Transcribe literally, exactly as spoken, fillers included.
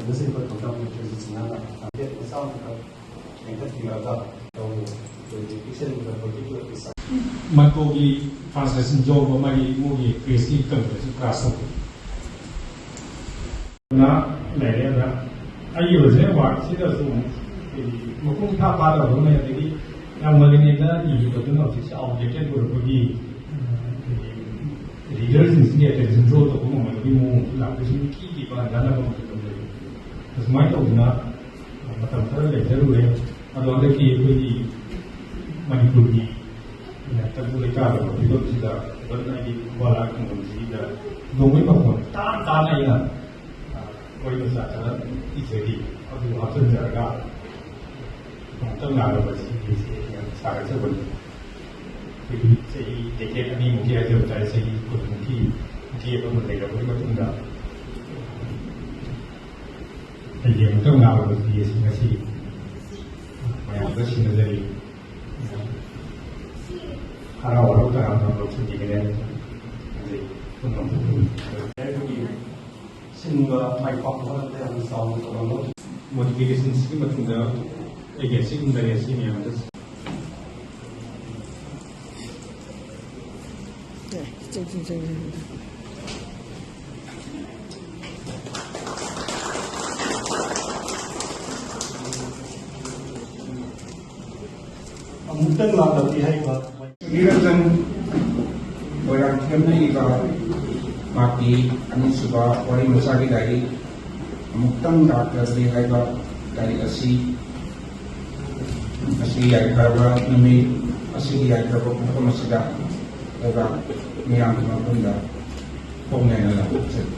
ꯃꯁꯤꯒꯤ ꯊꯧꯗꯥꯡ ꯇ꯭ꯔꯦꯟꯁꯤꯁꯟꯅ ꯇꯥꯔꯒꯦꯠ ꯃꯆꯥ ꯑꯃꯈꯛ ꯂꯤꯡꯈꯠꯄꯤꯔꯒ ꯇꯧ꯫ ꯑꯩꯈꯣꯏꯒꯤ ꯄꯤꯛꯁꯦꯜ ꯃꯤꯇꯔ ꯐꯣꯔꯇꯤ ꯇꯨ ꯑꯦꯄꯤꯁ ꯃꯟꯇ꯭ꯔꯣꯒꯤ ꯇ꯭ꯔꯥꯟꯁꯂꯦꯁꯟ ꯌꯧꯕ ꯃꯔꯤ ꯃꯣꯏꯒꯤ ꯄ꯭ꯔꯦꯁꯀꯤ ꯀꯩꯅꯣꯗꯁꯨ ꯀ꯭ꯂꯥꯁ ꯇꯧꯕ꯫ ꯅ ꯂꯩꯔꯦ꯫ ꯑꯗ ꯑꯩꯒꯤ ꯑꯣꯔꯤꯖꯤꯅꯦꯜ ꯋꯥꯔꯛꯁꯤꯗꯁꯨ ꯑꯩꯈꯣꯏꯒꯤ ꯃꯄꯨꯡ ꯏꯐꯥ ꯐꯥꯗꯕ ꯑꯃ ꯂꯩ꯫ ꯑꯗꯒꯤ ꯌꯥꯝ ꯉꯜꯂꯤꯉꯩꯗ ꯏꯈꯤꯕꯗꯨꯅ ꯍꯧꯖꯤꯛꯁꯦ ꯑꯥꯎꯠꯗꯦꯇꯦꯠ ꯑꯣꯏꯔꯛꯄꯒꯤ, ꯑꯩꯈꯣꯏꯒꯤ ꯔꯤꯗꯔꯁꯤꯡꯁꯤꯒꯤ ꯑꯦꯇꯦꯟꯁꯟ ꯗ꯭ꯔꯣ ꯇꯧꯕ ꯉꯝꯃꯣꯏꯗꯕꯒꯤ ꯃꯑꯣꯡꯁꯨ ꯂꯥꯛꯄ, ꯁꯨꯝ ꯀꯤꯈꯤꯕ ꯍꯟꯊꯅꯕ ꯑꯃꯁꯨ ꯑꯗꯨꯝ ꯂꯩ꯫ ꯑꯁꯨꯃꯥꯏꯅ ꯇꯧꯗꯅ ꯃꯇꯝ ꯈꯔ ꯂꯩꯖꯔꯨꯔꯦ꯫ ꯑꯗꯣ ꯍꯟꯗꯛꯀꯤ ꯑꯩꯈꯣꯏꯒꯤ ꯃꯅꯤꯄꯨꯔꯒꯤ ꯇꯪꯗꯨ ꯂꯩꯇꯥꯗꯕ ꯐꯤꯕꯝꯁꯤꯗ ꯈꯨꯗꯝ ꯑꯩꯒꯤ ꯈꯨꯕꯥꯂꯥ ꯈꯨꯡꯒꯪꯁꯤꯗ ꯅꯣꯡꯃꯩ ꯃꯈꯣꯟ ꯇꯥꯅ ꯇꯥꯅ ꯑꯩꯅ, ꯑ, ꯋꯥꯔꯤ ꯃꯆꯥ ꯈꯔ ꯏꯖꯔꯤ꯫ ꯑꯗꯨ ꯍꯥꯞꯆꯤꯟꯖꯔꯒ ꯑꯃꯨꯛꯇꯪ ꯉꯥꯡꯅꯕꯁꯤ ꯑꯩꯁꯦ ꯌꯥꯝ ꯁꯥꯒꯠꯆꯕꯅꯤ꯫ ꯑꯩꯈꯣꯏꯒꯤ ꯆꯍꯤ decade ꯑꯅꯤꯃꯨꯛꯀꯤ ꯍꯥꯏꯖꯕ ꯇꯥꯔꯦ, ꯆꯍꯤ ꯀꯨꯟꯃꯨꯛꯀꯤ gap ꯑꯃ ꯂꯩꯔꯕꯒꯤ ꯃꯇꯨꯡꯗ ꯑꯩꯒꯤ ꯑꯃꯨꯛꯇꯪ ꯉꯥꯡꯅꯕꯁꯤ ꯑꯩꯁꯦ ꯉꯁꯤ ꯃꯌꯥꯝꯗ ꯁꯤꯟꯅꯖꯔꯤ꯫ ꯍꯔꯥꯎ ꯍꯔꯥꯎ ꯇꯔꯥꯝꯅ ꯂꯧꯁꯤꯟꯕꯤꯒꯅꯤ꯫ ꯑꯗꯩ ꯄꯨꯝꯅꯃꯛ ꯁꯤꯟꯕ ꯃꯥꯏ ꯄꯥꯛꯄ ꯍꯣꯠꯅꯕꯗ ꯌꯥꯝꯅ ꯆꯥꯎꯅ ꯊꯧꯗꯥꯡ ꯂꯧꯈꯤ꯫ ꯃꯣꯗꯤꯐꯤꯀꯦꯁꯟꯁꯤꯒꯤ ꯃꯇꯨꯡꯗ ꯑꯩꯒꯤ ꯑꯁꯤꯒꯨꯝꯕ ꯂꯩ ꯑꯁꯤ ꯃꯌꯥꯝꯗ ꯑꯃꯨꯛꯇꯪ ꯂꯥꯛꯂꯕꯗꯤ ꯍꯥꯏꯔꯤꯕ ꯅꯤꯔꯟꯖꯟ ꯃꯣꯏꯔꯥꯡꯊꯦꯝꯅ ꯏꯕ ꯃꯍꯥꯛꯀꯤ ꯑꯅꯤꯁꯨꯕ ꯋꯥꯔꯤ ꯃꯆꯥꯒꯤ ꯂꯥꯏꯔꯤꯛ ꯑꯃꯨꯛꯇꯪ ꯂꯥꯛꯂꯕꯗꯤ ꯍꯥꯏꯕ ꯂꯥꯏꯔꯤꯛ ꯑꯁꯤ ꯉꯁꯤ ꯌꯥꯏꯐꯔꯕ ꯅꯨꯃꯤꯠ ꯑꯁꯤꯒꯤ ꯌꯥꯏꯐꯔꯕ ꯄꯨꯡꯐꯝ ꯑꯁꯤꯗ ꯂꯩꯕꯥꯛ ꯃꯤꯌꯥꯝꯒꯤ ꯃꯐꯝꯗ ꯐꯣꯡꯅꯅ ꯂꯥꯎꯊꯣꯛꯆꯔꯤ꯫